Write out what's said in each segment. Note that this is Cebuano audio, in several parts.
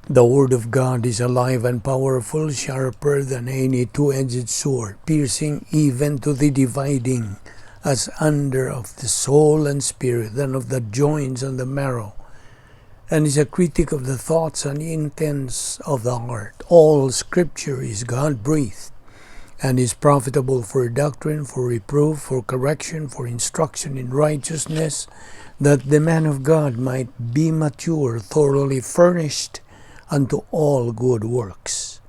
The Word of God is alive and powerful, sharper than any two-edged sword, piercing even to the dividing asunder of the soul and spirit, and of the joints and the marrow, and is a critic of the thoughts and intents of the heart. All Scripture is God-breathed, and is profitable for doctrine, for reproof, for correction, for instruction in righteousness, that the man of God might be mature, thoroughly furnished unto all good works.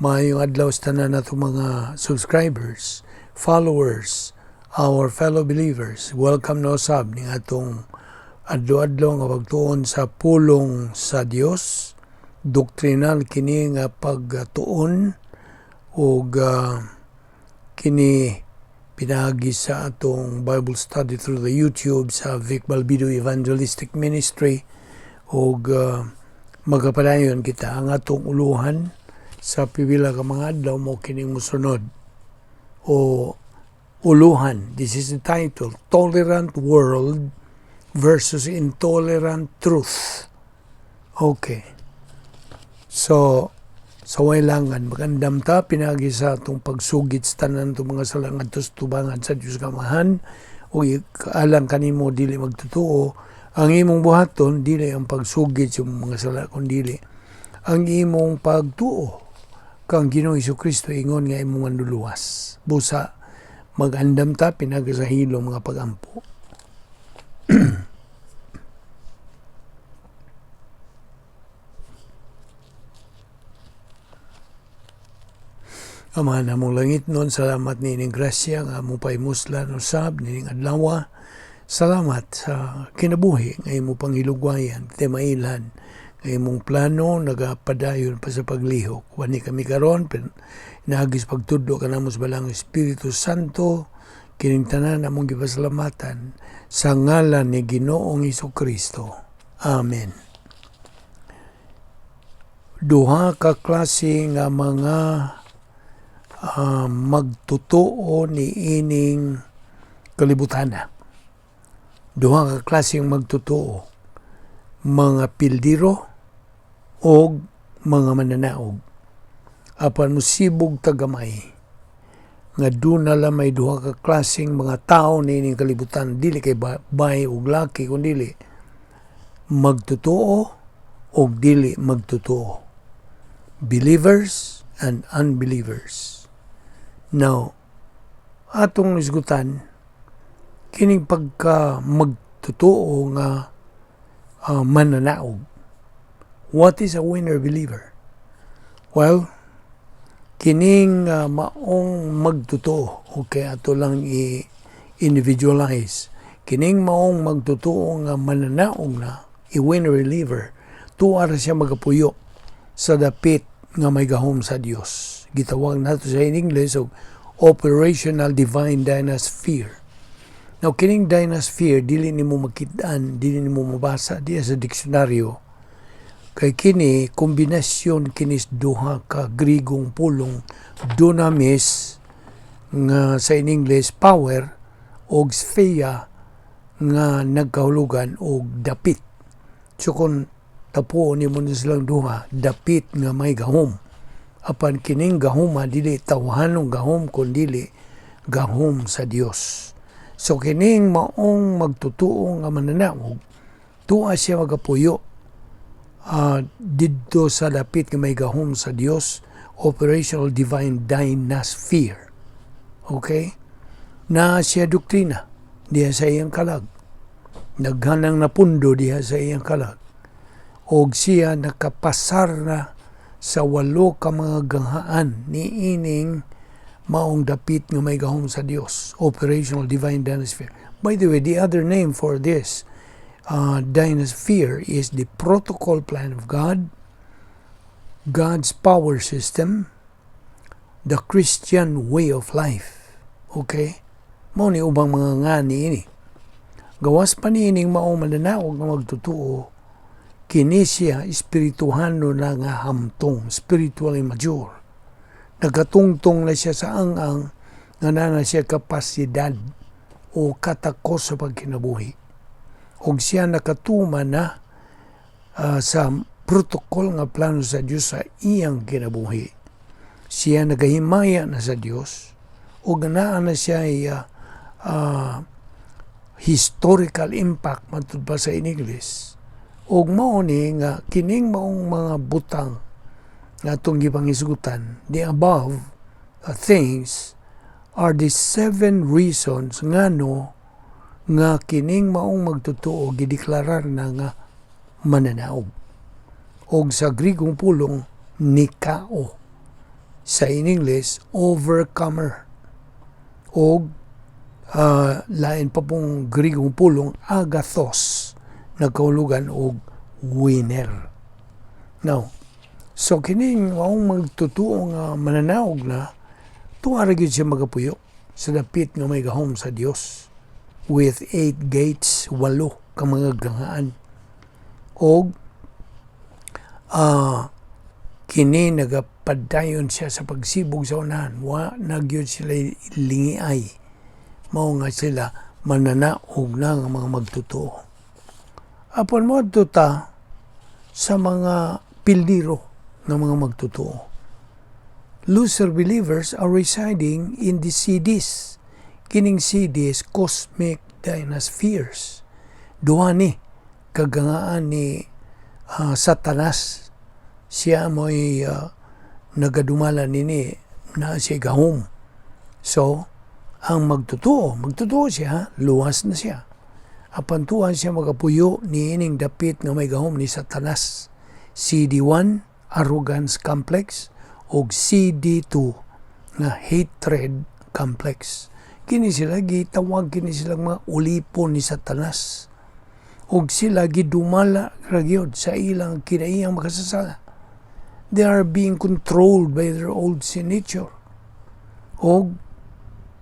Maayong adlaw sa tanan nato mga subscribers, followers, our fellow believers. Welcome na usab ning atong adlaw-adlaw nga pagtuon sa pulong sa Dios. Doktrinal kini nga pagtuon ug kini pinaagi sa atong Bible study through the YouTube sa Vic Balbido Evangelistic Ministry ug magapadayon kita. Ang atong uluhan sa pipila ka mga adlaw mo kining mosunod o uluhan. This is the title: Tolerant World versus Intolerant Truth. Okay. So, sa waylangan, magandam ta, pinagi sa atong pagsugit sa tanan itong mga sala ngadto sa tubangan sa Diyos Kamahan, o alang kanimo dili magtotoo, ang imong buhaton dili ang pagsugit sa imong mga sala, kundi ang imong pagtuo kang Ginoong Kristo ingon nga imong manluluwas. Busa magandam ta pinagi sa hilom mga pagampo. Ama namong langitnon, salamat niining grasya nga among pahimuslan usab niining adlaw. Salamat sa kinabuhi nga imong panghilugwayan, kay mailhan nga imong plano nagapadayon pa sa paglihok. Wani kami karon pinaagi sa pagtudlo kanamo sa Balaang Espiritu Santo, kining tanan among gipasalamatan sa ngalan ni Ginoong Kristo. Amen. Duha ka klase nga mga magtotoo ni ining kalibutana. Duha ka klaseng magtotoo, mga pildiro o mga mananaog. Apan musibog tagamay nga duna lang may duha ka klaseng mga tao niining kalibutan, dili kay babae ug laki, kundi magtotoo o dili magtotoo. Believers and unbelievers. Now, atong isgutan kining pagka magtotoo nga mananaog. What is a winner believer? Well, kining maong magtotoo, okay, ato lang i-individualize. Kining maong magtotoo nga mananaog na, i-winner believer, tuwa ra siya magapuyo sa dapit nga may gahom sa Dios. Gitawag nato sa in English og operational divine dynasphere. Now, kining dynasphere, dili nimo makit-an, dili nimo mabasa diya sa diksyonaryo. Kay kini, kombinasyon kinis duha ka Grigong pulong, dunamis, nga sa in English, power, og sphere, nga nagkahulugan og dapit. So, kung tapuon nimo na silang duha, dapit nga may gahom. Apan kining gahoma, dili tawhanong gahom, kun dili gahom sa Dios. So kining maong magtotoo nga mananaog, tuwa siya magapuyo didto sa dapit nga may gahom sa Dios, operational divine dynasphere. Okay? Na siya doktrina diha sa iyang kalag. Naghanang napundo diha sa iyang kalag. Og siya nakapasar na sa walo ka mga ganghaan ni ining maong dapit nga may gahom sa Dios, operational divine dynasphere. By the way, the other name for this dynasphere is the protocol plan of God, God's power system, the Christian way of life. Okay? Mao ni ubang mga ngani ini. Gawas pa niining maong mananaog nga magtotoo, kini siya espirituhano na nga hamtong, spiritually mature. Nagatungtong na siya sa ang-ang nga na siya kapasidad o katakos sa pagkinabuhi. Og siya nakatuma na sa protocol nga plano sa Dios sa iyang kinabuhi. Siya nagahimaya na sa Dios ug naa na siya historical impact, matud pa sa in English. Ug mao ni nga kining maong mga butang nga atong gipanghisgutan, the above things are the seven reasons ngano nga kining maong magtotoo gideklarar na nga mananaog. Og sa Grigong pulong, nikao. Sa in English, overcomer. Og lain pa pong Grigong pulong, agathos, nagkahulugan og winner. Now, so kining maong magtotoo nga mananaog na, tuwa ra gyud siya magapuyo sa dapit nga may gahom sa Dios with eight gates, walo ka mga gangaan. Og kini nagapadayon siya sa pagsibog sa unahan, wa na gyud sila lingiay. Mao nga sila mananaog na nga mga magtotoo. Apan mo ta sa mga pildiro ng mga magtotoo. Loser believers are residing in the CDs. Kining CDs, cosmic dynaspheres. Duha ni kagangaan ni Satanas. Siya mo'y nagadumala nini na siya gahom. So, ang magtotoo, magtotoo siya, luwas na siya. Apan tuwa siya magapuyo ni ining dapit nga may gahom ni Satanas. CD1, arrogance complex, og CD2 nga hatred complex. Kini sila gitawag kini sila mga ulipon ni Satanas. Og sila gidumala ra gyud sa ilang kinaiyang makasasala. They are being controlled by their old sin nature. Og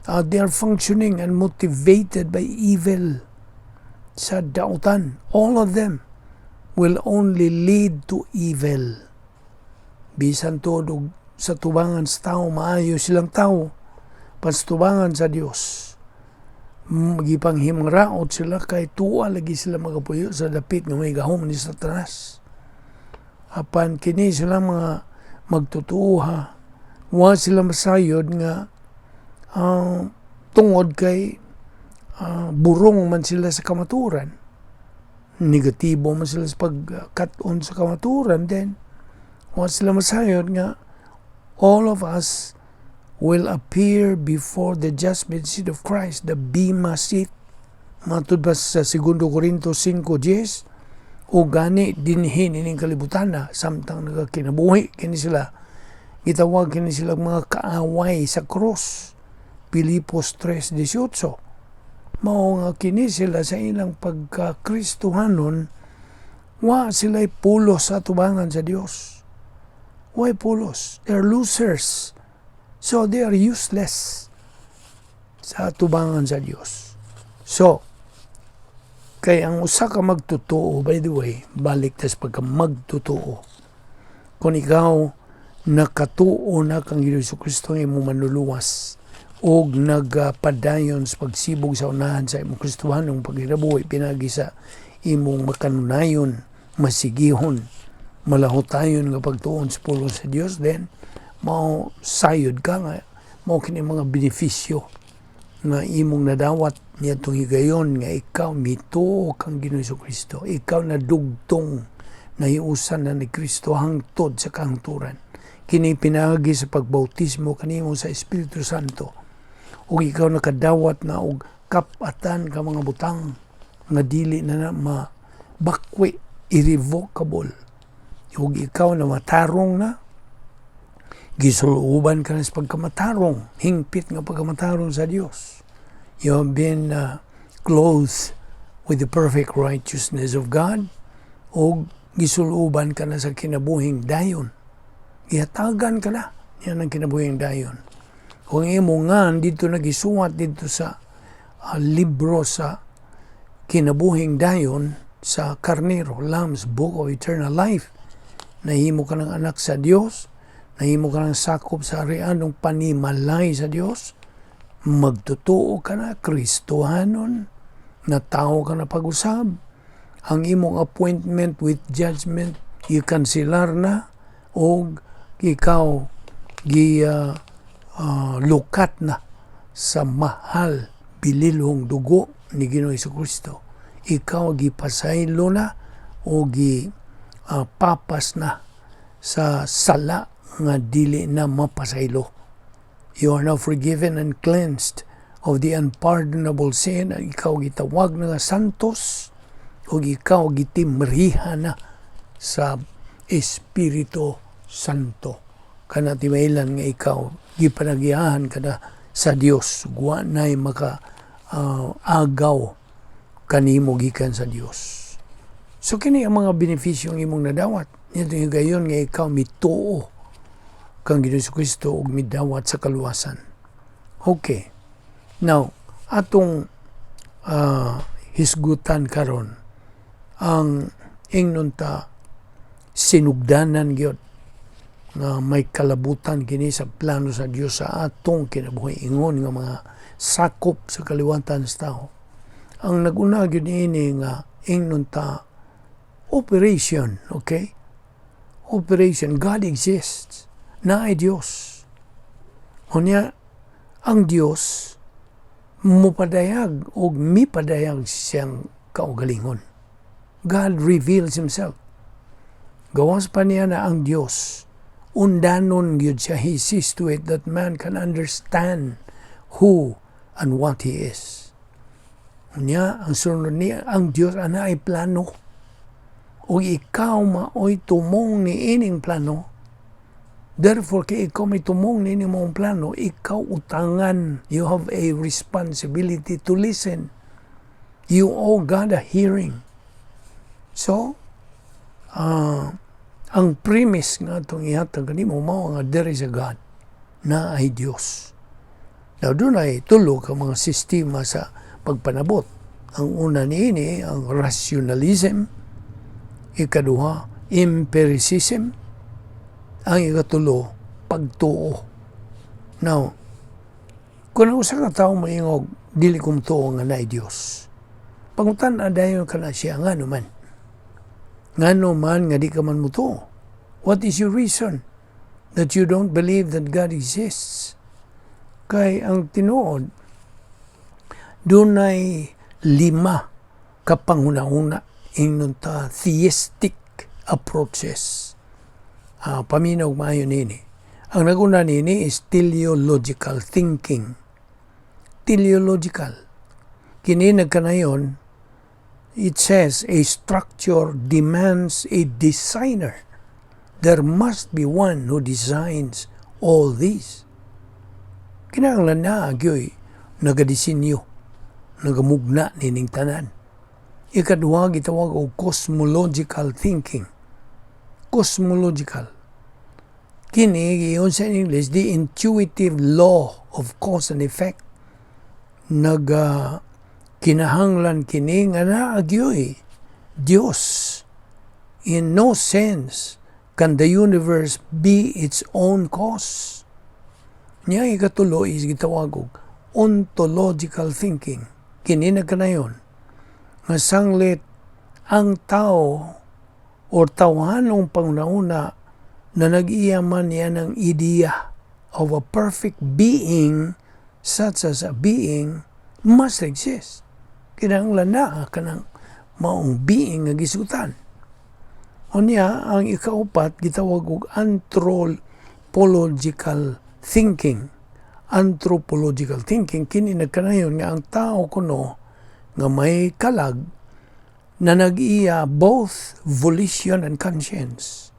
they are functioning and motivated by evil sa dautan. All of them will only lead to evil. Bisan tuod og sa tubangan sa tao, maayo silang tao, pastubangan sa Dios. Gipanghimangraot sila kay tuwa lagi sila magapuyo sa dapit nga may gahom ni Satanas. Apan kini sila mga magtutuha, wa sila masayod nga tungod kay burong man sila sa kamaturan. Negatibo man sila sa pagkat-on sa kamaturan, then wa sila masayod nga all of us will appear before the judgment seat of Christ, the Bema seat. Matud ba sa 2 Corinto 5:10, o gani dinhi ining kalibutan na samtang nagakinabuhi kini sila, gitawag kini sila mga kaaway sa cross. Pilipos 3:18. Mao nga kini sila sa ilang pagka-Kristohanon, wa sila pulos sa tubangan sa Dios. Why pulos? They're losers. So they are useless sa tubangan sa Dios. So, kay ang usa ka magtotoo, by the way, balik tas pagka magtotoo. Kung ikaw nakatuo na kang Hesus Kristo ang imong manluluwas og nagpadayon sa pagsibog sa unahan sa imong Kristohanong pagkinabuhi pinagi sa imong makanunayon, masigihon, malahutayon nga pagtuon sa pulong sa Dios, then mao sayod ka nga mao kini mga benepisyo nga imong nadawat niadtong higayon nga ikaw mituo kang Ginoong Kristo, ikaw nadugtong, nahiusan na ni Kristo hangtod sa kahangturan. Kini pinaagi sa pagbautismo kanimo sa Espiritu Santo ug ikaw nakadawat na og kap-atan ka mga butang nga dili na na mabakwi, irrevocable, ug ikaw na matarong na, gisuluban ka na sa pagkamatarong, hingpit nga pagkamatarong sa Dios. You have been clothed with the perfect righteousness of God o gisuluban ka na sa kinabuhing dayon. Gihatagan ka na yan ang kinabuhing dayon. Kung imo nga dito nagisuwat dito sa libro sa kinabuhing dayon sa Karnero, Lamb's Book of Eternal Life, nahimo ka ng anak sa Dios, nahimo ka ng sakop sa arianong panimalay sa Dios, magtotoo ka na, Kristohanon, na tao ka na pag-usab, ang imong appointment with judgment Gikanselar na og ikaw gi lukat na sa mahal bililhong dugo ni Ginoong Kristo. Ikaw gipasaylo na o gi papas na sa sala nga dili na mapasaylo. You are now forgiven and cleansed of the unpardonable sin. Ikaw gitawag na nga santos o ikaw gitimriha na sa Espiritu Santo. Kana timailan nga ikaw gipanagiyahan kada sa Dios. Wa na'y maka agaw kanimo gikan sa Dios. So kini ang mga benepisyo ang imong nadawat. Nito yung gayon nga ikaw mituo kang Ginoong Kristo ug midawat sa kaluwasan. Okay. Now, atong hisgutan karon ang ingnon ta sinugdanan gyud nga may kalabutan kini sa plano sa Dios sa atong kinabuhi ingon nga mga sakop sa kaliwatan sa tao. Ang naguna gyud niini nga ingnon ta operation, okay? Operation, God exists. Naay Dios. Unya, ang Dios mupadayag og mipadayag siyang kaugalingon. God reveals Himself. Gawas pa niya na ang Dios undanon gyud siya. He sees to it that man can understand who and what He is. Unya, ang sunod niya, ang Dios ana ay plano. Ug ikaw maoy tumong ni ining plano. Therefore, kay ikaw may tumong ni ining maong plano, ikaw utangan. You have a responsibility to listen. You owe God a hearing. So, ang premise nga atong ihatag kanimo mao nga there is a God, na ay Dios. Now, dunay tulo ka mga sistema sa pagpanabot. Ang una niini ang rationalism, ikaduha, empiricism, ang ikatulo, pagtuo. Now, kung ang usa ka tawo moingog, "Dili ko mutuo nga naay Dios." Pangutan-a dayon ka na siya, ngano man? Ngano man nga di ka man mutuo? What is your reason that you don't believe that God exists? Kay ang tinuod, dunay lima ka panghuna-huna, ingnon ta theistic approaches. Paminaw maayo nini. Ang naguna nini is teleological thinking. Teleological. Kini nagkanayon, it says a structure demands a designer. There must be one who designs all these. Kinahanglan na gyoy nagadisinyo, nagamugna nining tanan. Ikaduha, gitawag og cosmological thinking. Cosmological. Kini giingon sa English, the intuitive law of cause and effect. Naga kinahanglan kini nga naa gyoy Dios. In no sense can the universe be its own cause. Niya ikatulo is gitawag og ontological thinking. Kini nagkanayon nga sanglit ang tao or tawhanong panghuna na nag-iya man niya ng idea of a perfect being, such as a being must exist. Kinahanglan na kanang maong being nga gisutan. Unya, ang ikaupat gitawag og anthropological thinking. Anthropological thinking, kini nagkanayon nga ang tao kuno nga may kalag na nag-iya both volition and conscience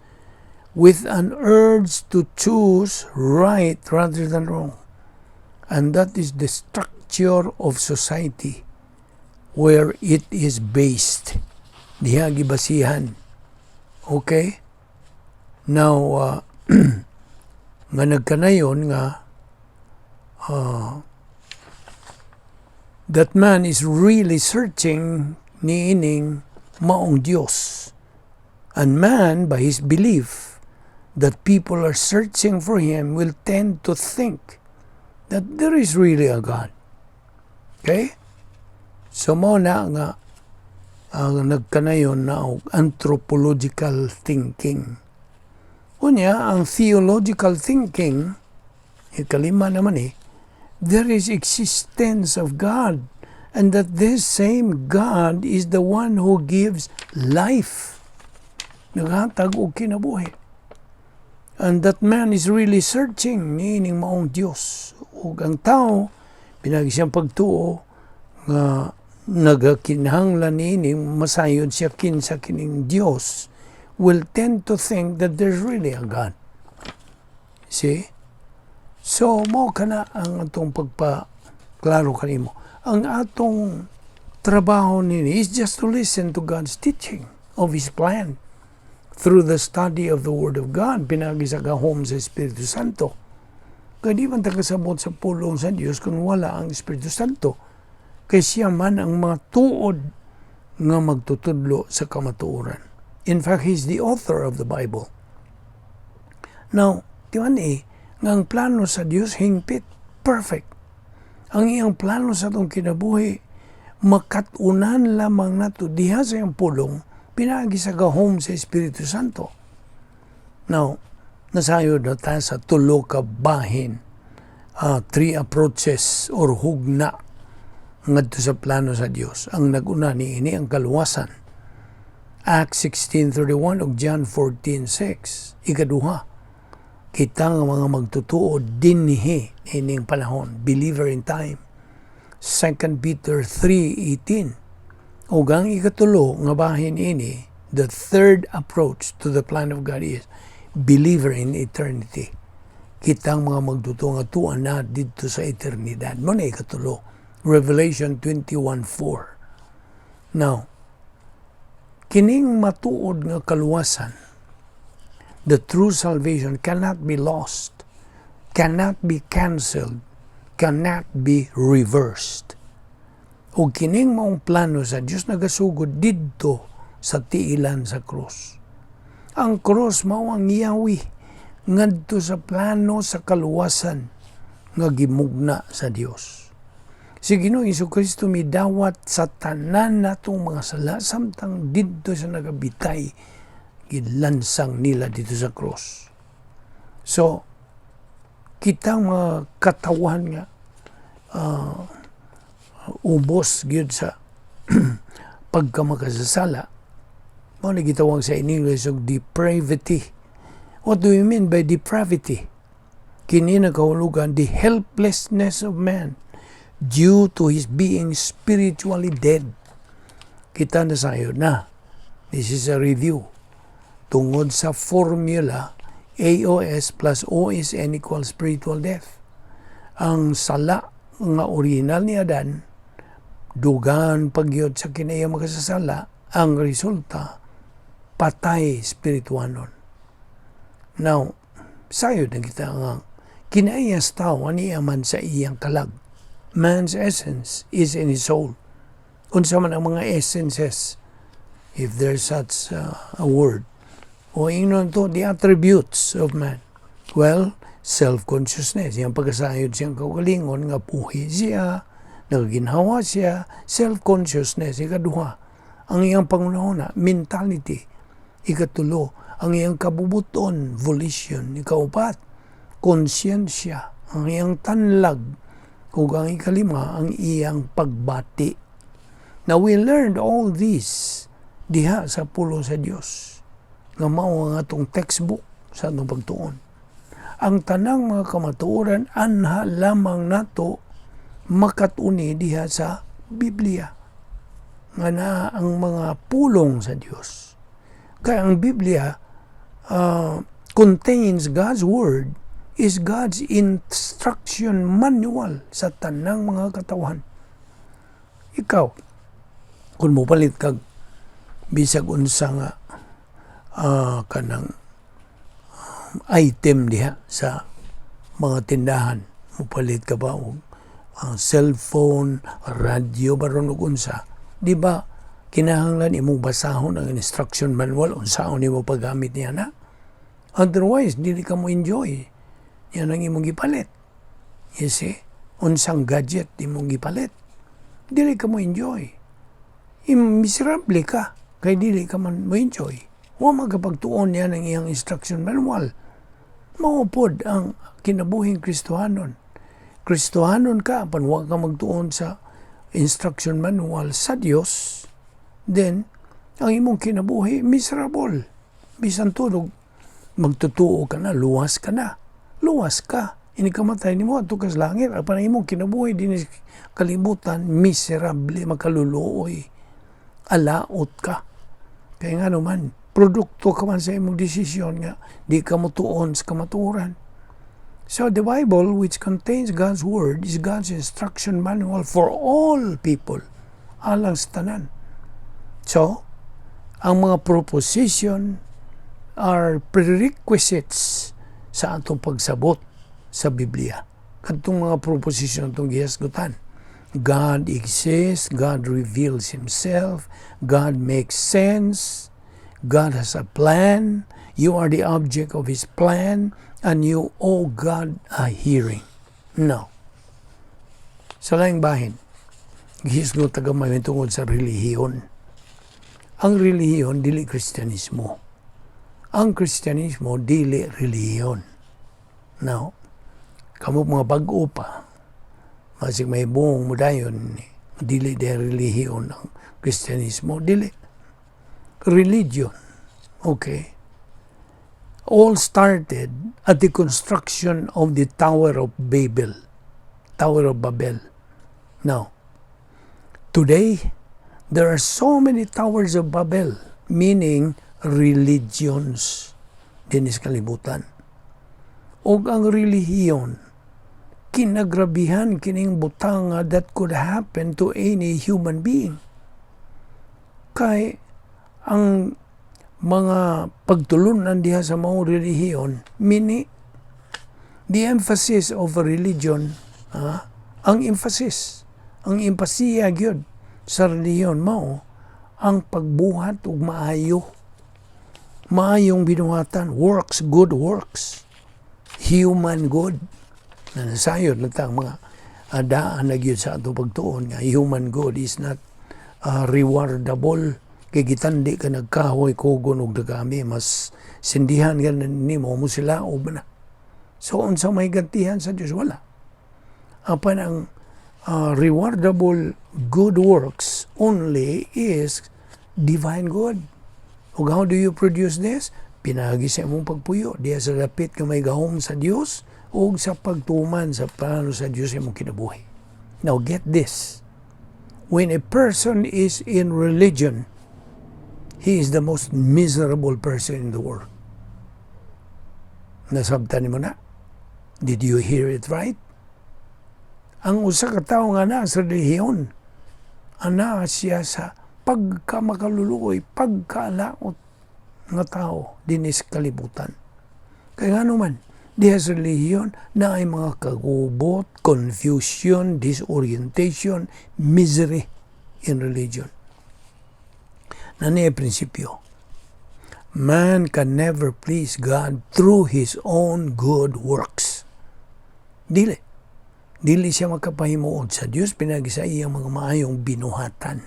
with an urge to choose right rather than wrong. And that is the structure of society where it is based. Diha gibasihan. Okay? Now, nga nagkanayon nga that man is really searching niining maong Dios. And man, by his belief that people are searching for him, will tend to think that there is really a God. Okay? So mao na nga Nagkanayon na og anthropological thinking. Unya, ang theological thinking, ikalima naman eh, there is existence of God and that this same God is the one who gives life. Naghatag og kinabuhi. And that man is really searching niining maong Dios. Ug ang tao, pinaagi siyang pagtuo nga nagakinahanglan niini masayod siya kinsa kining Dios, will tend to think that there's really a God. See? So, mao kana ang atong pagpa klaro kanimo. Ang atong trabaho nini is just to listen to God's teaching of His plan through the study of the Word of God, pinaagi sa gahom sa Espiritu Santo. Kaya di man ta kasabot sa pulong sa Dios kung wala ang Espiritu Santo. Kay siya man ang mga tuod nga magtutudlo sa kamatuoran. In fact, He's the author of the Bible. Now, di man eh, nga ang plano sa Dios hingpit, perfect. Ang iyang plano sa atong kinabuhi, makat-unan lamang nato diha sa iyang pulong, pinaagi sa gahom sa Espiritu Santo. Now, nasayod na ta sa tulo ka bahin, three approaches or hugna ngadto sa plano sa Dios. Ang nag-una niini, ang kaluwasan. Acts 16:31 ug John 14:6. Ikaduha, kita nga mga magtutuo dinhi ining panahon, believer in time. 2 Peter 3:18. Ug ang ikatulo nga bahin ini, the third approach to the plan of God, is believer in eternity. Kitang mga magtutuo nga tuwa na didto sa eternidad. Mao na ikatulo. Revelation 21:4. Now, kining matuod nga kaluwasan, the true salvation, cannot be lost, cannot be canceled, cannot be reversed. Ug kining maong plano sa Dios nagasugod didto sa tiilan sa krus. Ang krus mao ang yawi ngadto sa plano sa kaluwasan nga gimugna sa Dios. Si Ginoong Kristo midawat sa tanan natong mga sala samtang didto sa nagabitay, gilansang nila didto sa krus. So, kitang mga katawan nga ubos gyud sa pagkamakasasala, mao ni gitawag sa in English og depravity. What do you mean by depravity? Kini nagahulugan the helplessness of man due to his being spiritually dead. Kita na sayo na. This is a review. Tungod sa formula AOS plus OSN equals spiritual death. Ang sala nga original ni Adan, dugan pagyud sa kinaya makasasala, ang resulta, patay spirituanon. Now, sayod na kita nga kinaiya sa tao aniya man sa iyang kalag. Man's essence is in his soul. Unsa man ang mga essences, if there's such a word. O ingnon to, the attributes of man. Well, self-consciousness. Iyang pagkasayod siyang kaugalingon nga puhi siya, nagaginhawa siya, self-consciousness. Ikaduha, ang iyang panghunahuna, mentality. Ikatulo, ang iyang kabubuton, volition. Ikaupat, konsyensya, ang iyang tanlag, ug ang ikalima, ang iyang pagbati. Now, we learned all this diha sa pulong sa Dios nga mao ang atong textbook sa atong pagtuon. Ang tanang mga kamatuoran anha lamang nato makatuni diha sa Biblia nga naa ang mga pulong sa Dios. Kaya ang Biblia contains God's Word, is God's instruction manual sa tanang mga katawhan. Ikaw, kung mopalit kag bisag unsa nga kanang item diha sa mga tindahan, mopalit ka ba og cellphone, radyo ba ron og unsa, di ba kinahanglan imong basahon ang instruction manual unsaon nimo paggamit niya na? Otherwise, dili ka mo enjoy. Yan ang imong gipalit. You see? Unsang gadget imong gipalit. Dili ka mo enjoy. Miserable ka kay dili ka man mo enjoy. Wa makapagtuon niya ng iyang instruction manual. Mao pod ang kinabuhing Kristohanon. Kristohanon ka, apan wa ka magtuon sa instruction manual sa Dios, then ang imong kinabuhi miserable. Bisan tunog magtutuo ka na, luwas ka na. Luwas ka. Inigkamatay nimo adto ka sa langit. Apan ang imong kinabuhi dinhi sa kalibutan, miserable, makaluluoy. Alaot ka. Kaya nga naman, produkto ka man sa imong desisyon nga di ka motuon sa kamatuoran. So the Bible, which contains God's Word, is God's instruction manual for all people. Alang sa tanan. So, ang mga proposition are prerequisites sa atong pagsabot sa Biblia. Kadtong mga proposition atong gihisgutan. God exists, God reveals Himself, God makes sense, God has a plan, you are the object of His plan, and you owe God a hearing. No. Sa laing bahin, gihisgot ta gamay tungod sa relihiyon. Ang relihiyon dili Kristyanismo. Ang Kristyanismo dili relihiyon. Now, kamo mga bag-o pa, masig may buong mo dayon, dili de relihiyon ang Kristyanismo, dili. Religion, okay, all started at the construction of the Tower of Babel. Tower of Babel. Now, today, there are so many Towers of Babel, meaning religions dinhi sa kalibutan. Og ang relihiyon, kinagrabihan kining butang nga that could happen to any human being. Kay ang mga pagtulunan diha sa maong relihiyon, mini the emphasis of a religion, ang emphasis, ang empasiya gyud sa relihiyon mao ang pagbuhat og maayo, maayong binuhatan, works, good works, human good. Na nasayod na ta ang mga daan na gyud sa ato pagtuon nga human good is not rewardable, kay gitandi ka nagkahoy, kugon og dagami, mas sindihan ka nimo mo sila og na. So unsa may gantihan sa Dios? Wala. Apan ang rewardable good works only is divine good. Ug how do you produce this? Pinaagi sa imong pagpuyo diha sa dapit nga may gahom sa Dios ug sa pagtuman sa plano sa Dios sa imong kinabuhi. Now get this: when a person is in religion, he is the most miserable person in the world. Nasabtan mo na? Did you hear it right? Ang usa ka tawo nga naa sa relihiyon, ana siya sa pagkamakaluluoy, pagkalaot nga tao dinhi sa kalibutan. Kaya nga naman, diha sa relihiyon na ay mga kagubot, confusion, disorientation, misery in religion. Na niya prinsipyo. Man can never please God through his own good works. Dili. Dili siya makapahimuot sa Dios pinagi sa iyang mga maayong binuhatan.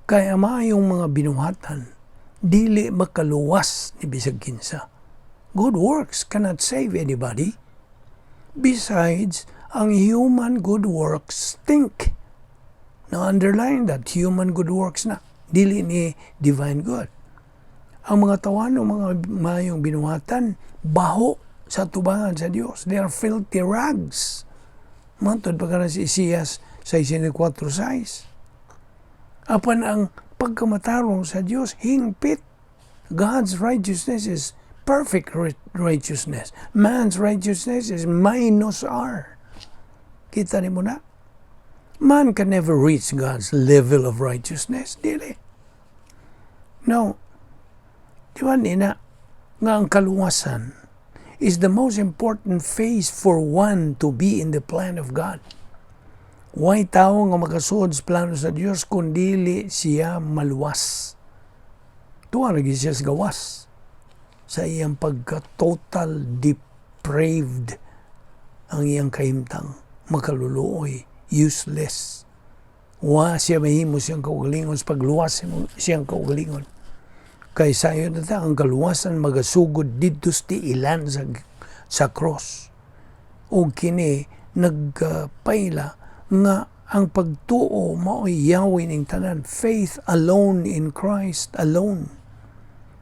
Kaya maayong mga binuhatan, dili makaluwas ni bisag kinsa. Good works cannot save anybody. Besides, ang human good works stink. Now underline that, human good works na. Dili ni divine good. Ang mga tawano, mga mayong binuhatan, baho sa tubangan sa Dios. They are filthy rags. Mantod pa si Isaias 64:6. Apan ang pagkamatarong sa Dios, hingpit. God's righteousness is perfect righteousness. Man's righteousness is minus R. Kita ni mo na? Man can never reach God's level of righteousness. Dili. No. Di ba nina nga ang kaluwasan is the most important phase for one to be in the plan of God? Way tao nga makasuod sa plano sa Dios kung dili siya maluwas. Tuwa lagi siya sa gawas sa iyang pagka-total depraved ang iyang kahimtang, makaluluoy, useless. Wa siya mahimo siyang kaugalingon sa pagluwas siyang kaugalingon. Kay sayo na ta, ang kaluwasan magasugod didto sa tiilan sa cross. O kini nagpaila nga ang pagtuo mao'y yawi ning tanan. Faith alone in Christ alone.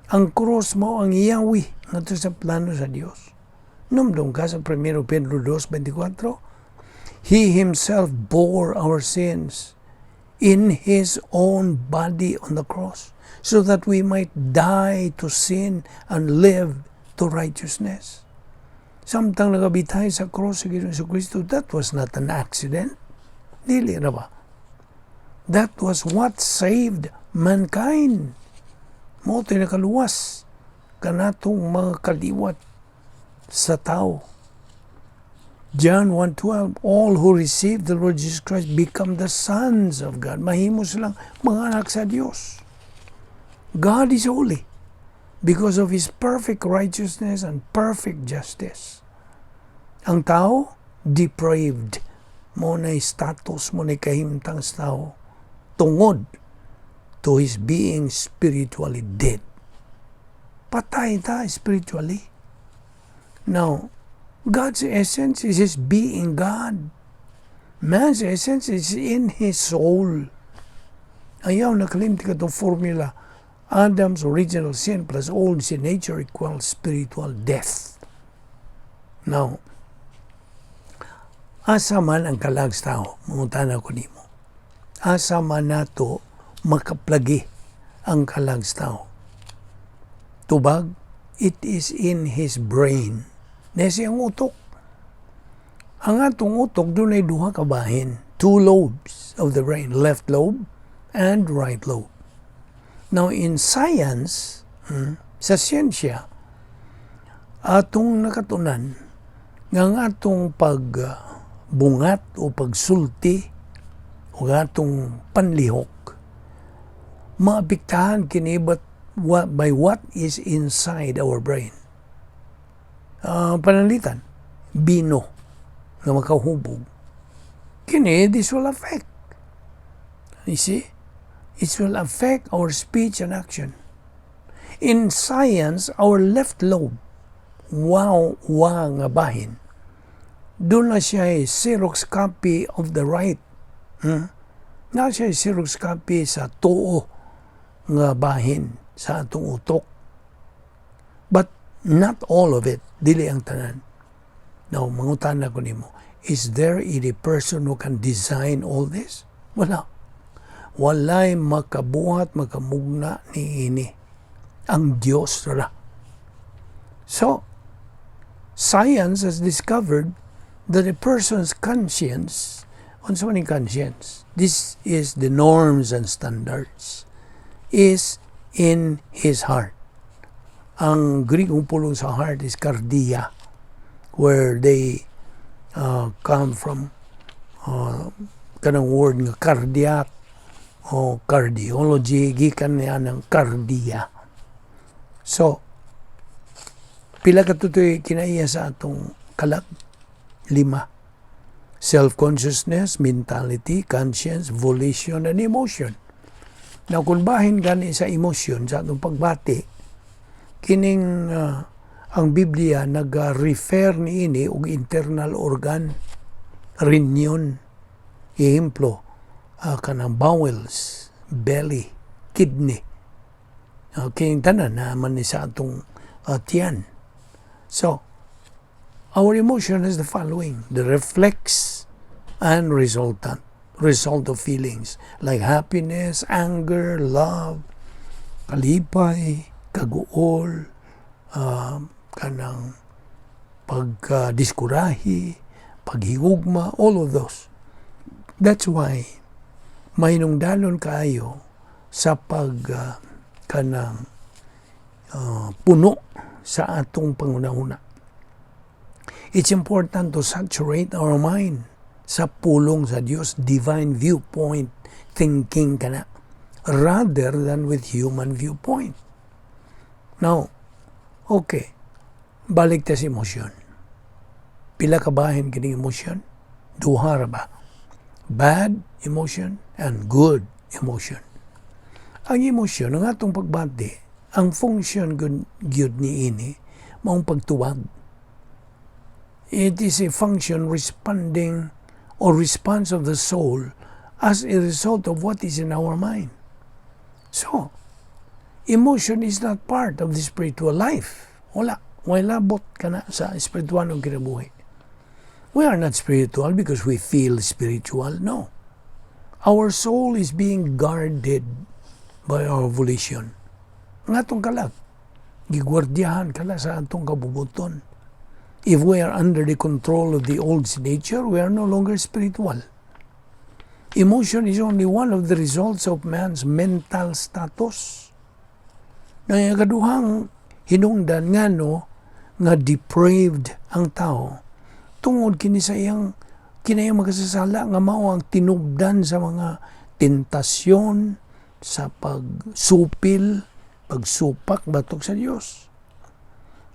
Ang cross mao ang yawi ngadto sa plano sa Dios. Numdum ka sa 1 Pedro 2:24. "He himself bore our sins in his own body on the cross so that we might die to sin and live to righteousness." Samtang nagabitay sa cross sa Ginoong Kristo, that was not an accident. Dili na ba? That was what saved mankind. Mao to'y nakaluwas kanatong mga kaliwat sa tao. John 1:12, "All who receive the Lord Jesus Christ become the sons of God." Mahimo silang mga anak sa Dios. God is holy because of His perfect righteousness and perfect justice. Ang tao, depraved. Mao na status mao na kahimtang sa tao tungod to his being spiritually dead. Patay ta spiritually. Now, God's essence is His being God. Man's essence is in his soul. Ayaw nakalimti ka itong formula. Adam's original sin plus old sin nature equals spiritual death. Now, asa man ang kalag sa tao, mangutana ko nimo. Asa man nato makaplagi ang kalag sa tao? Tubag, it is in his brain. Naa sa iyang utok. Ang atong utok, dunay duha ka bahin. Two lobes of the brain, left lobe and right lobe. Now, in science, sa siyensya, atong nakatunan nga ang atong pagbungat o pagsulti o atong panlihok, maapektahan kini but what, by what is inside our brain. Pananglitan, bino nga makahubog. Kini, this will affect. You see? It will affect our speech and action. In science, our left lobe, wow, wa nga bahin, duna siya Xerox copy of the right. Na siya Xerox copy sa tuo nga bahin sa atong utok. But not all of it, dili ang tanan. Now, mangutana ko nimo, is there any person who can design all this? Wala. Walay makabuhat, makamugna ni ini. Ang Diyos ra. So, science has discovered that a person's conscience, unsa man ning conscience? This is the norms and standards, is in his heart. Ang Greek pulong sa heart is kardia, where they come from kanang word nga cardiac o cardiology, gikan niya ng kardia. So, pila ka tutoy kinaiya sa atong kalag? Lima. Self-consciousness, mentality, conscience, volition, and emotion. Now, kung bahin gani sa emotion, sa atong pagbati, kining ang Biblia nag-refer niini og internal organ, rinyon. Ehemplo, kanang bowels, belly, kidney. Okay, tanan naman ni sa atong tiyan. So, our emotion is the following: the reflex and resultant, result of feelings like happiness, anger, love, kalipay, kaguol, kanang pagdiskurahi, paghigugma, all of those. That's why mahinungdanon kaayo sa pag kanang puno sa atong panghunahuna. It's important to saturate our mind sa pulong sa Dios, divine viewpoint thinking kana, rather than with human viewpoint. Now, okay, balik ta sa emosyon. Pila ka bahin kining emosyon? Duha ra ba? Bad emotion and good emotion. Ang emosyon, ang atong pagbati, ang function gyud ni ini, maong pagtuwag. It is a function responding or response of the soul as a result of what is in our mind. So, emotion is not part of the spiritual life. Wala. Wala labot kana sa espiritual ng kinabuhi. We are not spiritual because we feel spiritual. No. Our soul is being guarded by our volition. Ang atong kalag, gigwardiyahan kala sa atong kabubuton. If we are under the control of the old nature, we are no longer spiritual. Emotion is only one of the results of man's mental status. Na kaduhang hinungdan ngano nga depraved ang tao tungod kini sa iyang kinayang makasasala nga mao ang tinubdan sa mga tentasyon, sa pagsupil, pagsupak batok sa Dios.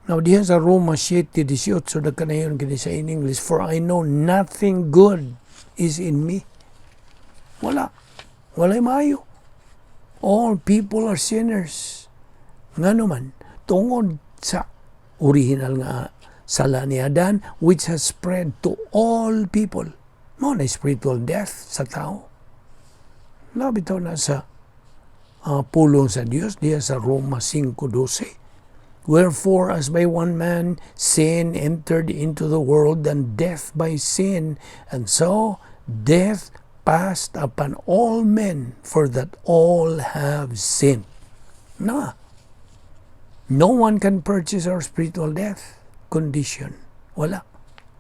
Now, diha sa Roma 7:18, nagkanayon kini sa in English, "For I know nothing good is in me." Wala. Walay maayo. All people are sinners. Nga naman, tungod sa original nga sala ni Adan, which has spread to all people. Mao na spiritual death sa tao. Nabitaw na sa pulong sa Dios diya sa Roma 5:12. "Wherefore, as by one man sin entered into the world, and death by sin, and so death passed upon all men, for that all have sinned." Na. No one can purchase our spiritual death condition. Wala.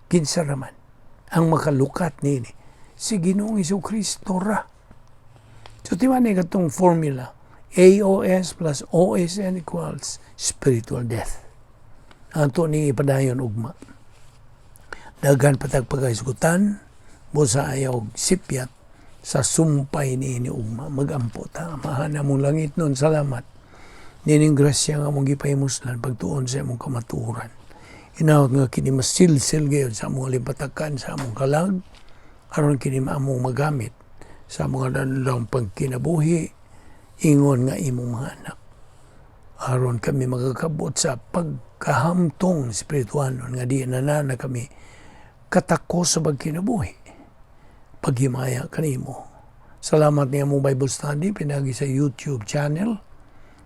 Kinsa raman ang makalukat nini? Si Ginoong Kristo ra. So, timan ni katong formula. AOS plus OSN equals spiritual death. Ato ni ipadayon ugma. Daghan patag pagkaisgutan, busa ayaw sipyat sa sumpay ni ini ugma. Magampo ta. Amahan among langitnon, salamat. Nining grasya nga among gipahimuslan pagtuon sa imong kamatuoran. Hinaot nga kini masilsil gayon sa among limpatakan, sa among kalag, aron kini among magamit sa mga dalang pagkinabuhi, ingon nga imong mga anak. Aron kami magakabot sa pagkahamtong espiritual nga di na na kami katako sa pagkinabuhi. Paghimaya kanimo. Salamat niya mong Bible study pinagi sa YouTube channel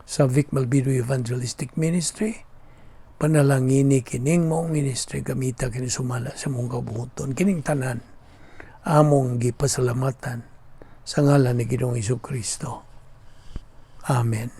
sa Vic Malbido Evangelistic Ministry. Panalangini kining mong ministry, gamita kini sumala sa mong kabuoton. Kining tanan among gipasalamatan sa ngalan ni Ginoong Kristo. Amen.